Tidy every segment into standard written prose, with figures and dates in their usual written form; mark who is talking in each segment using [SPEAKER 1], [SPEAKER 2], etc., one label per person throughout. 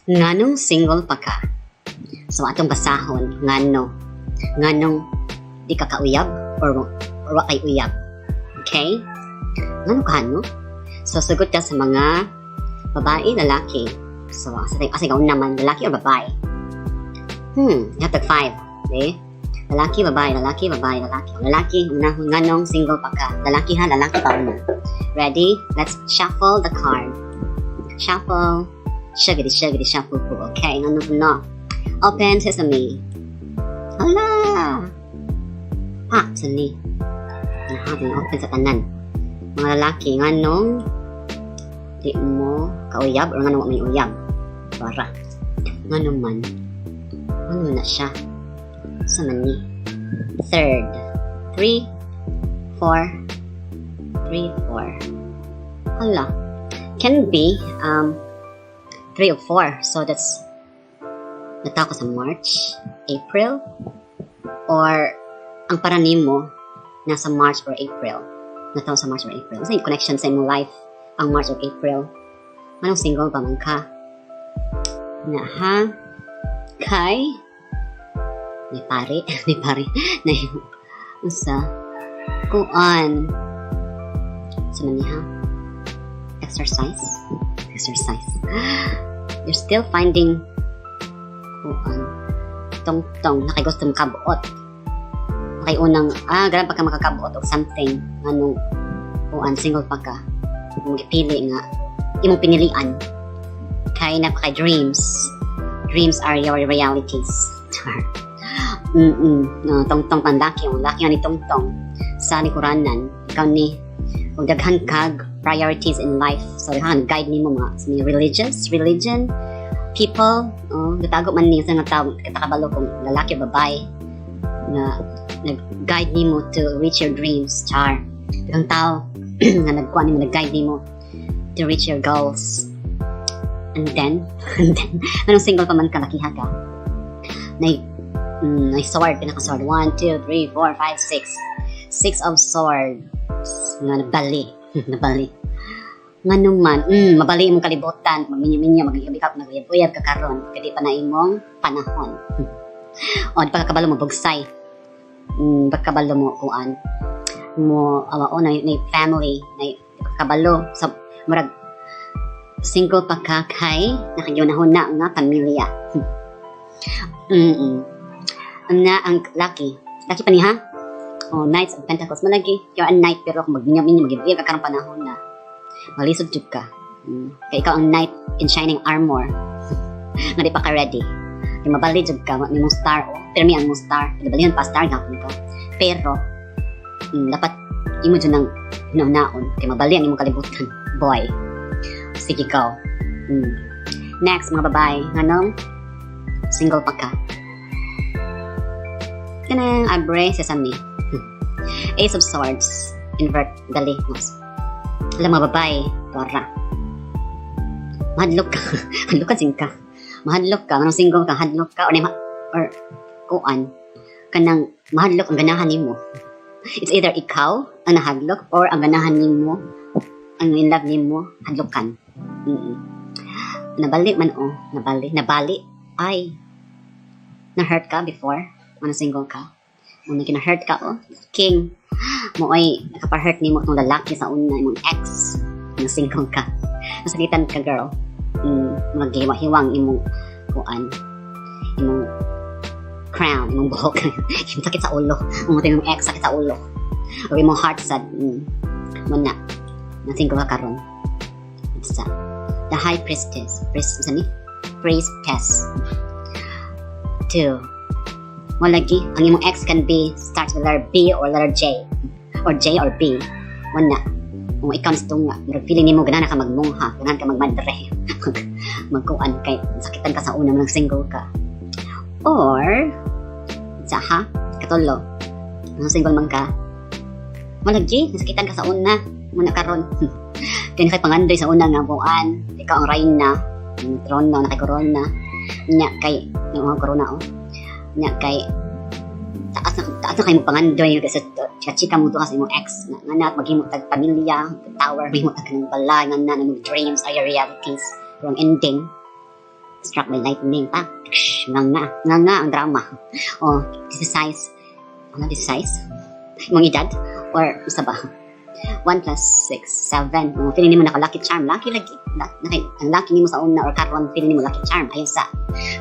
[SPEAKER 1] Nganong single pa ka? So atong basahon ngano. Nganong di ka kauyab or wa kay uyab. Okay? Ngano ka, no? So sugot ka sa mga babae, lalaki. So asa ikaw naman, lalaki or babae? You have five. Okay? Lalaki, babae, lalaki, babae, lalaki. Lalaki, una, nganong single pa ka? Lalaki ha, lalaki pa una. Ready? Let's shuffle the card. Shuffle. Sugary, sugary, shuffle po. Okay, ano no? Open sesame. Hala! Pak, sani. Nahabi, open sa tanan. Mga lalaki, nganong di mo kauyab or nganong wa may uyab? Para. Ngano man? Ano na siya? Sa man ni? Third. Three, four, three, four. Hala. Can be three or four. So that's natawo sa March, April, or ang para nimo nasa March or April. Natawo sa March or April. Sa connection sa imong life ang March or April. Anong single pa man ka? Na ha? Kay may pare, may pare na usa kuan sa man niya, exercise, exercise. You're still finding kuan, tong tong nakay gusto mo kabuot, nakay unang ganahan pa ka makakabuot og something. Nganong kuan, single pa ka, imong gipili nga imong pinilian kay napaka dreams. Dreams are your realities. No, tong tong pandaki ang laki nga ni tong tong sa likuranan ikaw ni kung daghan kag priorities in life. So daghan guide nimo mga sa mga religious religion people. Oh, gatago man ni sa nga tao, katakabalo kung lalaki o babae nga nag-guide nimo to reach your dreams. Char, daghang tao nga nagkuan nimo, nag-guide nimo to reach your goals. And then anong single pa man ka, lakiha ka na may sword, pinaka sword. 1, 2, 3, 4, 5, 6. Six of Swords. Nga nabali. Nabali. Nga naman, mabali imong kalibutan. Magminyo-minyo, mag-uyab mag-uyab ka karon. Kadi pa na imong panahon. O, di pa ka kabalo mo bugsay. Pa kabalo mo kuan. Mo, awa o, na family, na di pa ka kabalo. Sa, murag, single pa ka kay nakagyunahon na nga pamilya. Na ang lucky. Lucky pa ni ha? Oh, Knights of Pentacles. Malagi. You're a knight pero kung magminyo-minyo, mag ka karong panahon na. Malisod jud ka. Kay ikaw ang knight in shining armor. Nga di pa ka ready. Di mabali jud ka, ni mong star oh. Pero mi ang mong star. Nabalihan pa star gapon ka. Pero dapat imo jud nang hinaon kay mabali ang imong kalibutan. Boy. Sige, go. Next, mga babae, nganong single pa ka? Kanang abre sesame. Ace of Swords. Invert. Dali. Mas. Alam, mga babae, para. Mahadlok ka. Hadlok ka, singka. Mahadlok ka. Manong single ka, hadlok ka. Or, or kuan. Kanang mahadlok ang ganahan nimo. It's either ikaw ang nahadlok or ang ganahan nimo, ang in love nimo, hadlokan. Nabali man oh. Nabali. Nabali. Ay. Na-hurt ka before? Ano, single ka? Una kina-hurt ka oh. King. Mo ay nakapa-hurt nimo itong lalaki sa una, imong ex. Nga single ka. Nasakitan ka, girl. Maghiwa-hiwang imong kuan. Imong crown, imong buhok. Yung sakit sa ulo. Ang imong ex, sakit sa ulo. Or imong heart sad. Mo na. Na single ka karon. Sa the High Priestess. Priest, ni? Priestess. Two. Mo lagi, ang imong ex can be starts with letter B or letter J. Or J or B. Wala. Kung ikaw sa tunga, murag feeling nimo ganahan ka magmungha, ganahan ka magmadre. Magkuan kay sakitan ka sa una nang single ka. Or sa ha, katulo. Nang single man ka, malagi, nasakitan ka sa una, muna karon. Kaya kay pangandoy sa una nga buwan, ikaw ang reyna, ang trono, nakay corona. Nya kay yung mga corona oh. Nya kay taas na kay mo pangandoy kasi chika mo duha sa imong ex nga nga na maghimo tag pamilya, tower, maghimo tag kanang balay nga na imong dreams are your realities. Pero ang ending, Struck by lightning pa. Nga nga, nga nga ang drama. O, this is size. Ano, this size? Imong edad? Or, isa ba? 1 plus 6, 7. Oh, feeling nimo naka lucky charm. Lucky lagi. Ang lucky nimo sa una or karon, feeling nimo lucky charm. Ayon sa.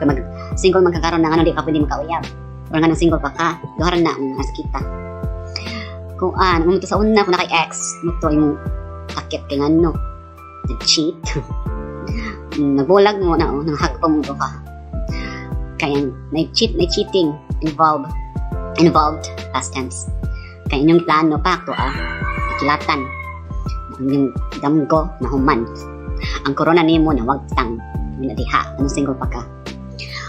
[SPEAKER 1] Kung mag single man ka karon na, ano, di ka pwede makauyab. Or nga single pa ka, duha na ang nasa kita. Kung ano, mo sa una kung naka ex, mo to imong sakit kay ngano. Nag-cheat. Nagbulag mo na, oh, nanghag pa mo duha. Kaya may cheat, may cheating involved. Involved, past tense. Kaya inyong plano pa to ah, kilatan. Ang inyong damgo na human. Ang corona nimo na wagtang na diha, anong single pa ka.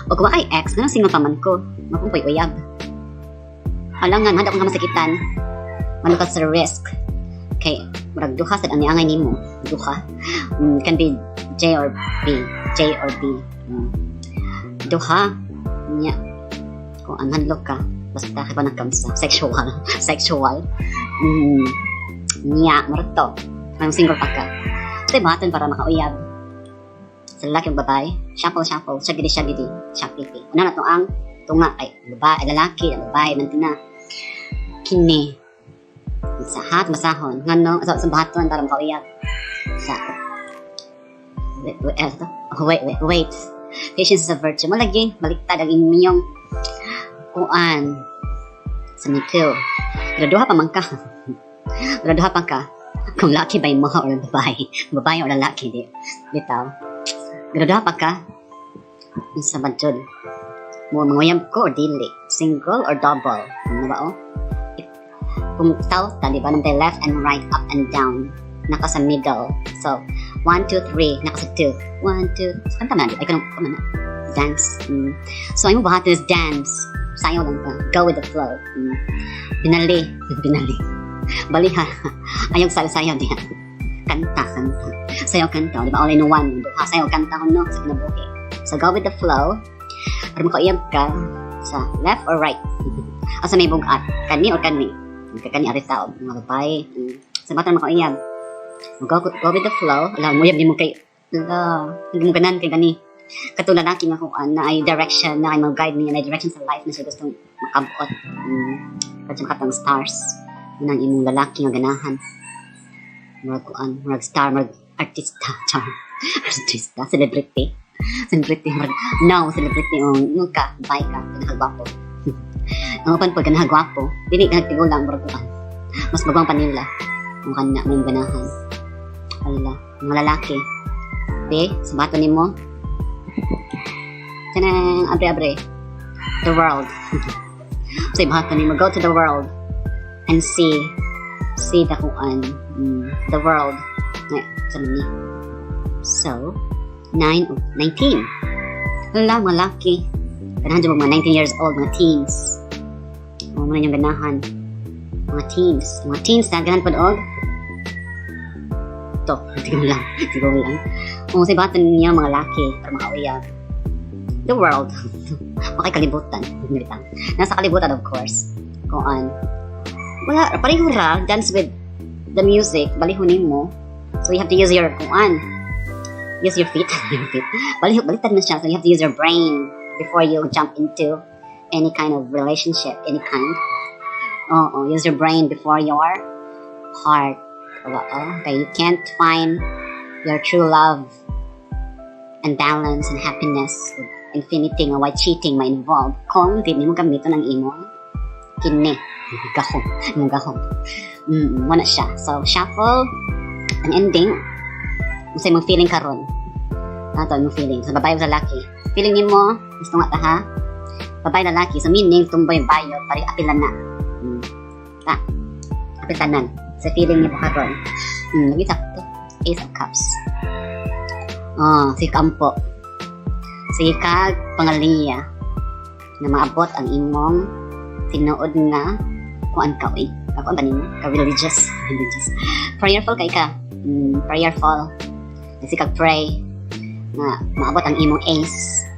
[SPEAKER 1] O kung kay ex, anong single pa man ko, makumpoy uyab. Alangan, handa kong masakitan. Malukat sa risk. Kay, murag duha sa ang niangay nimo. Duha. Can be J or B. J or B. Duha. Nya. Kung ang hadlok ka, basta ka pa nagkamsa. Sexual. Sexual. Nya, murag to. Anong single pa ka. Ito yung para makauyab. Sa lalaki o babae, shuffle, shuffle, shagidi, shagidi, shagidi. Una na to ang tunga ay babae, lalaki, babae, man na. Kini. Sa hat, masahon. Ngano, sa bahaton para makauyab. Sa, wait, wait, eh, ito? Oh, wait, wait, wait. Patience is a virtue. Malagi, baliktad ang inyong kuan sa nikil. Pero duha pa man ka. Pero duha pa ka. Kung laki ba mo or babae. Babae or lalaki, di. Bitaw. Pero duha pa ka. Sa badjod. Mo manguyab ko or dili. Single or double. Ano ba, oh? Kung tao ta, di ba? Nang left and right, up and down. Naka sa middle. So, 1, 2, 3. Naka sa 2. 1, 2. Kanta man, di ba? Ay, kanang, na. Dance. So, ang mo is dance. Sayaw lang ka. Go with the flow. Binali. Binali. Baliha. Ayaw sayaw diya. Kanta, kanta. Sayaw, kanta. Di ba? All in one. Duha, sayaw, kanta ko, no? Sa kinabuhi. So, go with the flow. Para makauyab ka sa left or right. Asa may bugat. Kani or kani. Kani ari tao. Mga babae. Sa bata makauyab. Go with the flow. Alam mo, di mo kay ala, hindi mo ganan kay gani. Katong lalaki nga kung na ay direction, na ay mag-guide niya, na ay direction sa life na siya gustong makabot. Katong katong stars. Yun ang imong lalaki nga ganahan. Murag kuan, murag star, murag artista, char. Artista, celebrity. Celebrity, murag, no, celebrity, oh, yung ka, bye ka, pinakagwapo. Ang upan pag ganahagwapo, dili ka nagtigulang, murag kuan. Mas bagong pa nila. Ang kana, may ganahan. Ala, mga lalaki. Be, sa bato nimo. Tanang, abre, abre. The world. Sa bato nimo, go to the world and see the kuan, the world. Ay, sa ni. So, 9 o 19. Wala, mga laki. Ganahan dyan mga 19 years old, mga teens. O, mga inyong ganahan. Mga teens. Mga teens na, ganahan po og to. Tingnan lang. Tingnan lang. O, sa bata niya, mga laki, para makauyab. The world. Makay kalibutan. Bitaw. Nasa kalibutan, of course. Kuan. Wala, pareho ra, dance with the music, balihon nimo. So you have to use your kuan. Use your feet. Your feet. Baliho, baliktad na siya. So you have to use your brain before you jump into any kind of relationship, any kind. Oo, use your brain before your heart. Oo, okay, you can't find your true love and balance and happiness with infinity nga why cheating ma involved kung di nimo gamiton ang imong kini gahom, imong gahom. Wala siya. So shuffle ang ending. Unsa imong feeling karon ato, imong feeling sa babae o sa lalaki, feeling nimo gusto nga ta ha, babae, lalaki. So meaning tumboy bayo pare apila na ta apil tanan sa feeling nimo karon. Lagi sakto, Ace of Cups. Oh, si kampo. Sige kag pangaliya na maabot ang imong tinuod nga kuan ka oy. Ako ba nimo? Ka religious, religious. Prayerful kay ka. Prayerful. Kasi kag pray na maabot ang imong ace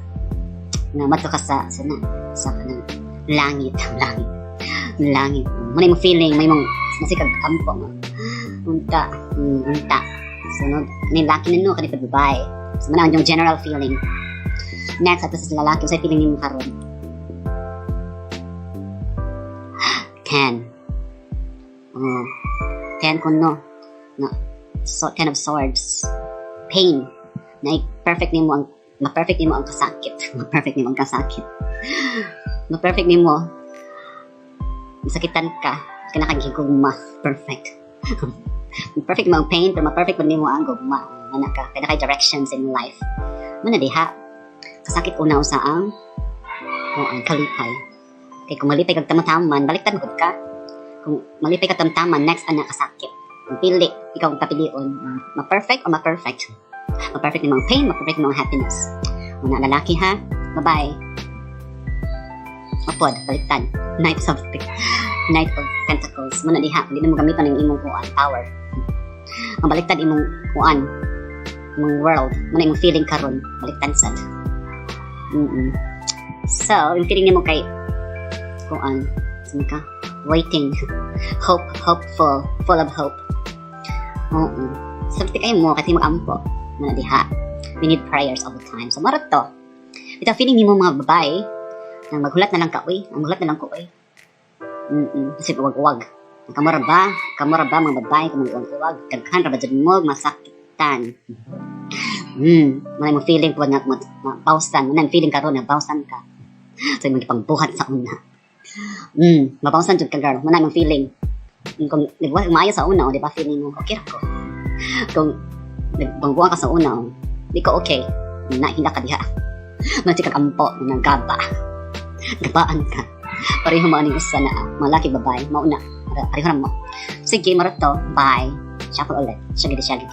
[SPEAKER 1] na madto ka sa na sa kanang langit, langit. Langit. Mo na imong feeling, may imong nasi kag ampo nga. Unta, unta. Sunod, kani laki na no, kani babae. So, man ang yung general feeling. Next, ato sa lalaki, unsay feeling nimo karon? 10. Oh, 10 kuno. No. So, 10 of Swords. Pain. Na perfect nimo ang ma-perfect nimo ang kasakit. Ma-perfect nimo ang kasakit. Ma-perfect nimo. Masakitan ka. Kana kang gigugma. Perfect. Perfect mo ang pain, pero ma-perfect man nimo ang gugma. Mana ka. Kana kay directions in life. Mana diha. Kasakit una usa ang, oh, ang kalipay. Kay kung malipay kag tamtaman, baliktad gud ka. Kung malipay ka tamtaman, next ana kasakit. Kung pili, ikaw ang papilion. Ma-perfect o ma-perfect? Ma-perfect nimo ang pain, ma-perfect nimo ang happiness. Una lalaki ha. Bye-bye. Mapod, baliktad. Knight of Pentacles. Muna diha, hindi na mo gamiton ang imong kuan, power. Mabaliktad imong kuan, imong world. Muna imong feeling karon, baliktad sad. So, yung feeling nimo kay kuan, saan ka? Waiting. Hope, hopeful, full of hope. Oo. Sabti kayo mo kasi mag-ampo. Muna diha. We need prayers all the time. So, marot to. Ito, feeling nimo mga babae, na maghulat na lang ka, uy. Ang maghulat na lang ko, uy. Kasi uwag-uwag. Kamura ba? Kamura ba mga babae kung mag-uwag-uwag? Daghan ra ba dyan mo masakitan? Muna mo feeling po na mabawsan. Muna feeling karon na bawsan ka. So, imong gipangbuhat sa una. Mabawsan jud ka, girl. Muna imong feeling. Kung nagwa maayo sa una, oh, di ba feeling mo, okay ra ko. Kung nagbangguan ka sa una, oh, di ko okay. Na hinda ka diha. Muna kag ampo, nagaba. Gabaan ka. Pareho mo aning usa na mga laki babae, mauna. Pareho na mo. Sige, marato. Bye. Shuffle ulit. Shaggy shaggy.